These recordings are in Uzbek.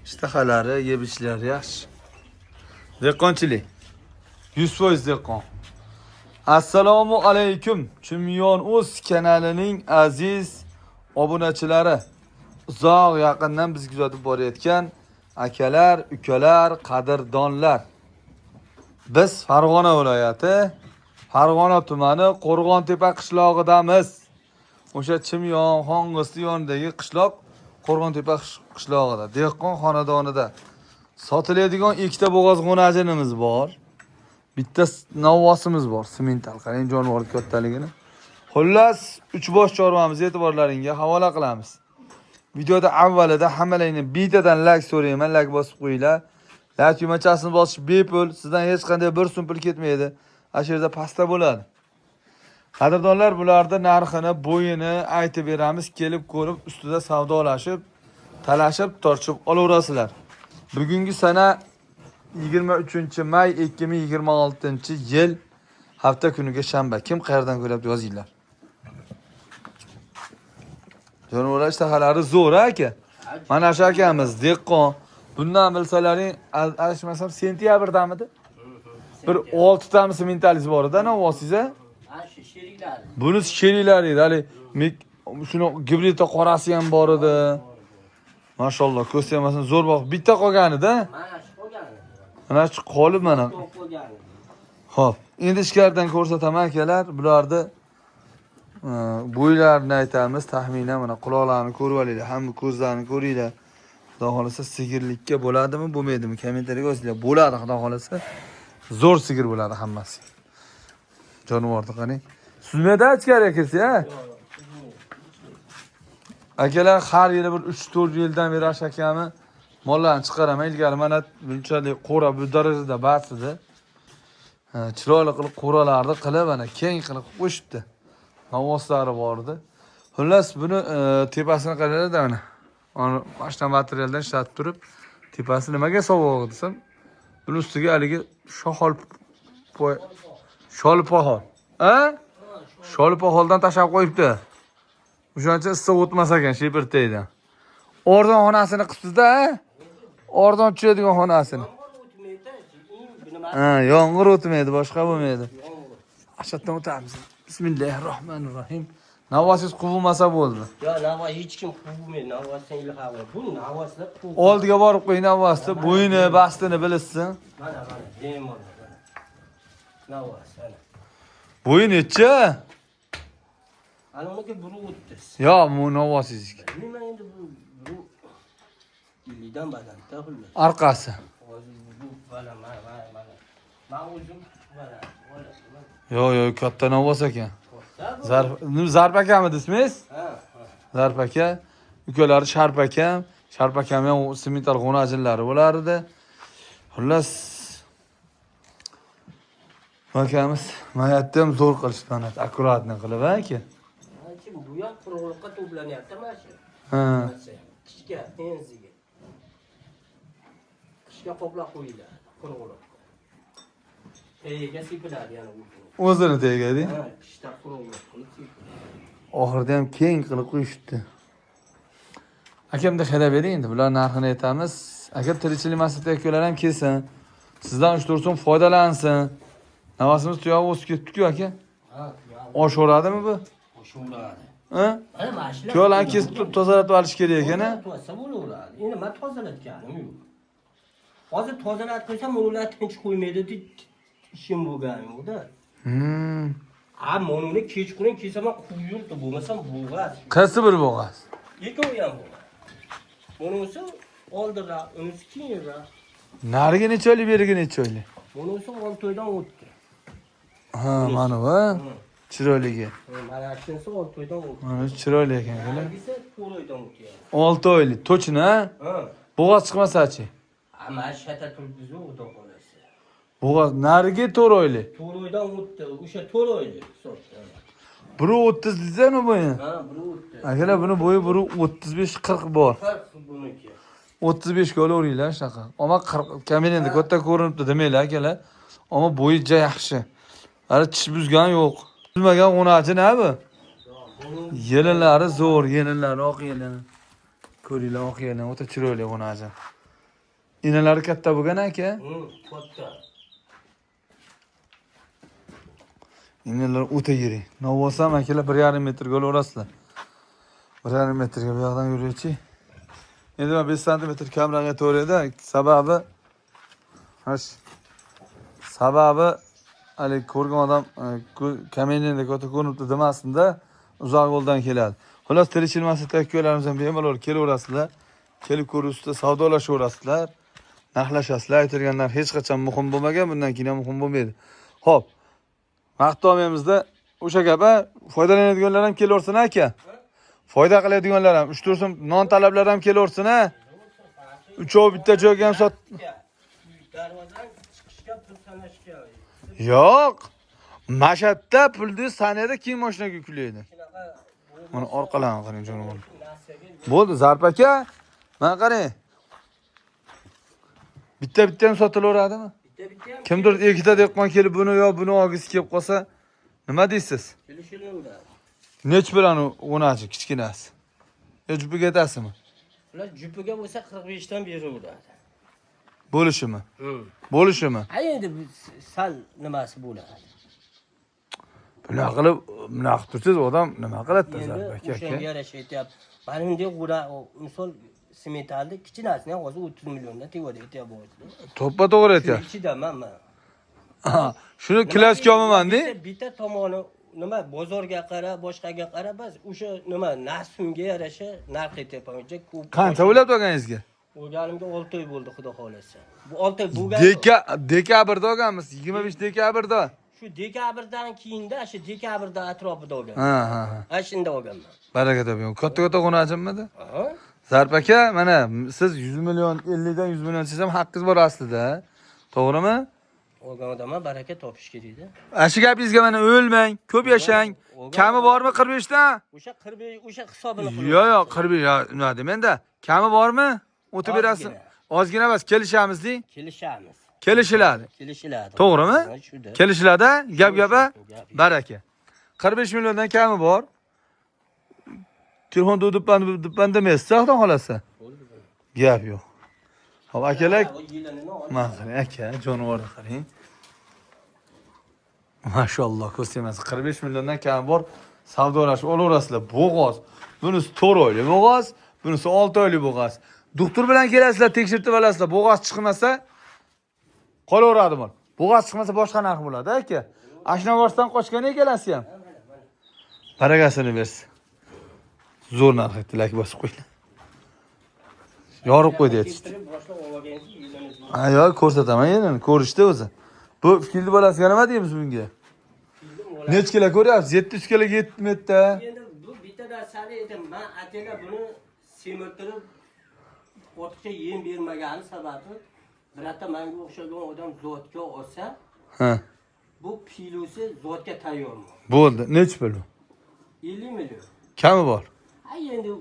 Ishtahalari, yeb ichishlari yaxshi. Dehqonchilik. 100% dehqon. Assalomu alaykum. Chimyon Uz kanalining aziz obunachilari. Uzoq yaqindan bizni kuzatib borayotgan akalar, ukalar, qadrdonlar. Biz Farg'ona viloyati, Farg'ona tumani Qo'rg'ontepa qishlog'idamiz. O'sha Chimyon, Xongisti yonidagi qishloq Qo'rg'ontepa qishlog'ida, dehqon xonadonida sotiladigan ikkita bo'g'oz g'o'najinimiz bor. Bitta novvosimiz bor, simental. Qarang jonivor kattaligini. Xullas, uch bosh chorvamizni e'tiborlaringga havola qilamiz. Videoda avvalida hammalaringni bittadan like so'rayman, like bosib qo'yinglar. Like tugmachasini bosish bepul, sizdan hech qanday bir so'm pul ketmaydi. Ana shu yerda pastda bo'ladi. Qadrdonlar, bularni narxini, bo'yini aytib beramiz, kelib ko'rib, ustida savdolashib, talashib, tortishib olaverasizlar. Bugungi sana 23 may 2026 yil, hafta kuniga shanba. Kim qayerdan ko'ryapti, yozinglar. Jonivorlar ishtahalari zo'r aka. Mana shu akamiz dehqon. Bundan bilsalaring, adashmasam sentyabrdamidi? Bir 6 tami simentalis bor edi, novvosingiz a? Ha, shu sheriklari. Buni sheriklari edi. Hali shuni gibridda qorasi ham bor edi. Mashalloh, ko'z tegmasin, zo'r boq. Bitta qolganida. Mana shu qolgani. Mana shu qolib mana. To'q qolgani. Xo'p, endi ichkaridan ko'rsataman akalar, bularni bo'ylarini aytamiz, taxminan mana quloqlarini ko'rib olinglar, hamma ko'zlarini ko'ringlar. Xudo xolasa sigirlikka bo'ladimi, bo'lmaydimi? Kommentariyaga yozinglar. Bo'ladi, xudo xolasa. Zo'r sigir bo'ladi hammasi. Jonivorni qarang. Suzmaydi ichkariga kirsa, ha? Akalar, har yili bir 3-4 yildan beri shu akamni mollarni chiqaraman. Ilgari mana bunchalik qo'ra bu darajada bas edi. Ha, chiroyli qilib qo'ralarni qilib, mana keng qilib qo'yishibdi. Navoslari bor edi. Xullas, buni tepasini qaranglar mana. Mana shunaqa materialdan ishlatib turib, tepasi nimaga sovuq desam, buni ustiga haligi shoxol sholpohol. A? Sholpoholdan tashlab qo'yibdi. O'shancha issiq o'tmas ekan shipir tagidan. Arzon xonasini qilibsiz-da, a? Arzon tushadigan xonasini. Yomg'ir o'tmaydi, bu nima? Ha, yomg'ir o'tmaydi, boshqa bo'lmaydi. Yomg'ir. Ashatdan o'tamiz. Bismillahirrohmanirrohim. Navosiz quvilmasa bo'ldi. Yo, navo hech kim quvmaydi, navosdan ilham. Bu navoslar quv. Oldiga borib qo'ying navosni, bo'yini, bastini bilishsin. Mana, mana, bemalol mana. Navos, mana. Bo'yi necha? Ana uniki 1,30. Yo, bu navosizniki. Bilmayman endi, bu 50 dan balandda xullas. Orqasi. Hozir bu baland, mana, mana, mana. Man o'zim baland. Mana, mana. Yo, yo, katta navos ekan. Katta bu. Zarf, Zarf akami ismingiz? Ha. Zarf aka, ukalari Sharp akam. Sharp akam ham simental g'o'najinlari bo'lar edi. Xullas, akamiz mayatni ham zo'r qilishdi mana, аккуратно qilib, aka. Mana bu ham quruqlikqa to'planyapti mana shu. Ha. Narsa. Qishga, penziga. Qishga qoplab qo'yiladi quruqliqqa. Tagiga sepiladi yana u. O'zini tegadi. Ha, qishda quruqliq qilib sepiladi. Oxirida ham keng qilib qo'yishibdi. Akamda haydab bering endi, bular narxini aytamiz. Aka, tirikchilik maqsadida ham kelsin. Sizdan 3-4 so'm foydalansin. Navasimiz tuyog'i o'sib ketdi-ku aka. Ha, Oshaveradimi bu? Oshaveradi. Ha? Mana mana shular. Tuyoqlarni kesib turib tozalatib olish kerak ekan, a? Tozalatsa bo'laveradi. Endi men tozalatganim yo'q. Hozir tozalatib qo'ysam, ular tinch qo'ymaydi deb ishim bo'lgani yo'q-da. A, mana uni kechqurun kelsam quvib yurdi, bo'lmasam bo'g'az. Qaysi bir bo'g'az? Ikkovi ham bo'g'az. Bunisi oldinroq, unisi keyinroq. Narigi necha oylik, berigi necha oylik? Bunisi 6 oydan o'tdi. Ha, mana bu chiroyligi. Mana shunisi 6 oydan o'tdi. Mana shu chiroyli ekan, akalar. Narigisi 4 oydan o'tyapti. 6 oylik, точно, ha? Ha. Bo'g'oz chiqmasachi? A, mana shata turibdi, xudo xolasa. Bo'g'oz narigi 4 oylik. 4 oydan o'tdi. O'sha 4 oylik hisobda. 1,30 desana bo'yi. Ha, 1,30. Akalar, buni bo'yi 1,35-40 bor. 40 buniki. 35 ga olaveringlar shunaqa. Ammo 40 kamera endi katta ko'rinibdi demanglar akalar. Ammo bo'yi juda yaxshi. Hali tish buzgani yo'q. Buzmagan g'o'nachi na bu? Yelinlari zo'r, yelinlari oq yelin. Ko'ringlar, oq yelin, o'ta chiroyli g'o'nachi. Inalari katta bo'lgan aka. Katta. Inalar o'ta yirik. Novvosa ham akalar 1,5 metrga olaverasizlar. 1,5 metrga bu yoqdan yuruvchi. Endi men 5 santimetr kamroq aytaverayda, sababi hash. Sababi haligi ko'rgan odam kamenenda katta ko'rinibdi demasin-da, uzoq yo'ldan keladi. Xullas, tirikchilik takko'larimiz ham bemalol kelaverasizlar. Kelib ko'rib savdolashaverasizlar. Narxlashasizlar. Aytilgan narx hech qachon muhim bo'lmagan, bundan keyin ham muhim bo'lmaydi. Xo'p. Vaqt olmaymizda o'sha gap, a, foydalanadiganlar ham kelaversin aka. Foyda qiladiganlar ham, 3-4 so'm non talablar ham kelaversin a. Uchovi bitta joyga ham sot. Darvozadan chiqishga pul sanashga. Yo'q. Mashatda pulni sanaydi, keyin mashinaga yuklaydi. Shunaqa Mana orqalarini qarang jonivor. narsaga Bo'ldi, Zarp aka. Mana qarang. Bitta bitta ham sotilaveradimi? bitta bitta ham Kimdir ikkita dehqon kelib buni yo buni olgisi kelib qolsa, nima deysiz? kelishilaveradi. Nech bilan o'nachi kichkinasi? Yo jupiga yetasizmi? Ular jupiga bo'lsa 45 dan beraveradi. Bo'lishimi? Bo'lishimi? Ha, endi bu sal nimasi bo'ladi. Bunaqa qilib, bunaqa qilib tursangiz odam nima qiladi Endi Zarp aka? o'shanga yarasha aytyapti. Mana bunday g'ura, misol sementalni kichinasini ham hozir 30 milliondan tevada aytyapti. To'ppa to'g'ri aytyapti. Ichidaman man. Shuni klassga olmaman de. Bitta tomoni nima bozorga qara, boshqaga qara, bas o'sha nima nasfimga yarasha narx aytyapman. Juda ko'p. Qancha o'ylab olganingizga? O'rganimga 6 oy bo'ldi, xudo xolasa. Bu 6 oy bo'lgan. Dekabrda olganmiz, 25 dekabrda. Shu dekabrdan keyinda, shu dekabrda atrofida olganman. Ha ha ha. Ha, shunda olganman. Baraka toping. Katta katta g'unajimidi? Aha. Zarp aka, mana siz 100 million, 50 dan 100 million siz ham haqqingiz bor aslida. To'g'rimi? Olgan odamga baraka topish kerak-da. Ana shu gapingizga mana o'lmang, ko'p yashang. Kami bormi 45 dan? O'sha 45 o'sha hisobini qilib. Yo'q, yo'q, 45 yo, nima demanda. Kami bormi? O'tib berasiz. Ozgina emas, kelishamiz deng. Kelishamiz. Kelishiladi. Kelishiladi. To'g'rimi? Ha, shuda. Kelishiladi, gap gapa Gap. baraka. 45 milliondan kami bor. Telefon duppan duppan demaysiz, xudo xolasa. Gap yo'q. Hop akalar, O yilini ol. mana qarang aka, jonivorni qarang. Mashalloh, ko'z tegmasin. 45 milliondan kami bor. Savdolashib olaverasizlar. Bo'g'oz. Bunisi 4 oylik bo'g'oz, bunisi 6 oylik bo'g'oz. Doktor bilan kelasizlar, tekshirtib olasizlar. Bo'g'oz chiqmasa qolaveradi mol. Bo'g'oz chiqmasa boshqa narx bo'ladi aka. Ashnavordan qochgan ekalasi ham. Barakasini bersin. Zo'r narx aytdi, lak bosib qo'ydi. Yorib qo'ydi aytishdi. Keltirib boshlab olgansiz yilini. Ha, yo'q, ko'rsataman endi, ko'rishdi o'zi. Bu filni bolasiga nima deymiz bunga? Necha kilo ko'ryapsiz? 700 kiloga yetdimi yerda? Endi bu bitta narsani aytaman. Men atela buni semirtirib ortiqcha yem bermagani sababi birata menga o'xshagan odam zotga olsa, Ha, bu pilosi zotga tayyormi? bo'ldi. Necha pul bu? 50 million. Kami bor. Ha, endi bu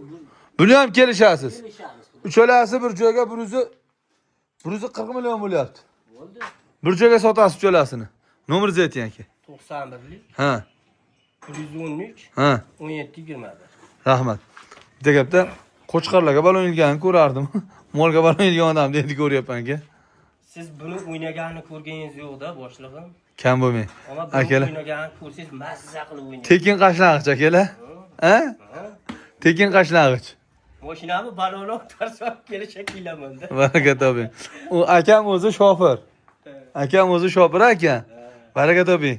Buni ham kelishasiz. kelishamiz. Uchalasi bir joyga bir o'zi 40 million bo'lyapti. Bo'ldi. Bir joyga sotasiz uchalasini. Nomeringizni ayting aka. 91lik Ha, 113 ha. 17 21. Rahmat. Bitta gapda qo'chqorlarga balon ilganini ko'rardim. Molga balon ilgan odamni endi ko'ryapman aka. Siz buni o'ynaganini ko'rganingiz yo'q-da, boshlig'im. Kam bo'lmang. Ammo buni Akalar. o'ynaganini ko'rsangiz mazza qilib o'ynaydi. Tekin qashlag'ich akalar. Ha? Ha? Tekin qashlag'ich. Mashinani baloni o'tarsam kelishak kelaman-da. Baraka toping. U akam o'zi shofir. Akam o'zi shofir aka. Baraka toping.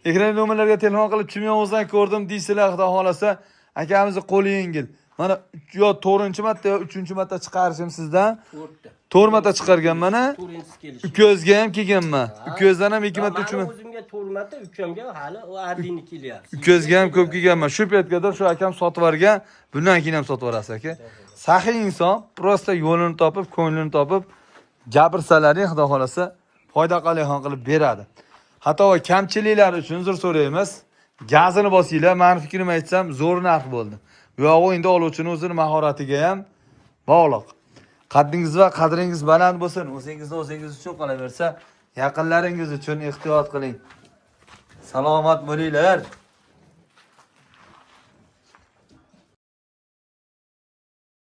Ekran nomerlarga telefon qilib Chimyondan ko'rdim deysizlar, xudo xolasa akamizni qo'li yengil. Mana yo 4-marta yo 3-marta chiqarishim sizdan. To'rtta. 4 marta chiqargan mana. To'rtinchisi kelishi. Ukangizga ham kelganman. Ukangizdan ham 2 marta 3 Mani marta. o'zimga 4 marta, ukamga hali u ardini kelyapti. Ukangizga ham ko'p kelganman. Shu paytgadir shu akam sotib yuborgan. Bundan keyin ham sotib yuborasiz aka. Saxiy inson, prosta yo'lini topib, ko'nglini topib gapirsalaring xudo xolasa foyda qalihon qilib beradi. Xato va kamchiliklar uchun uzr so'raymiz. Gazini bosinglar, mani fikrimni aytsam, zo'r narx bo'ldi. Bu yog'i endi oluvchini o'zini mahoratiga ham bog'liq. Qaddingiz va qadringiz baland bo'lsin. O'zingizni o'zingiz uchun qolaversa, yaqinlaringiz uchun ehtiyot qiling. Salomat bo'linglar.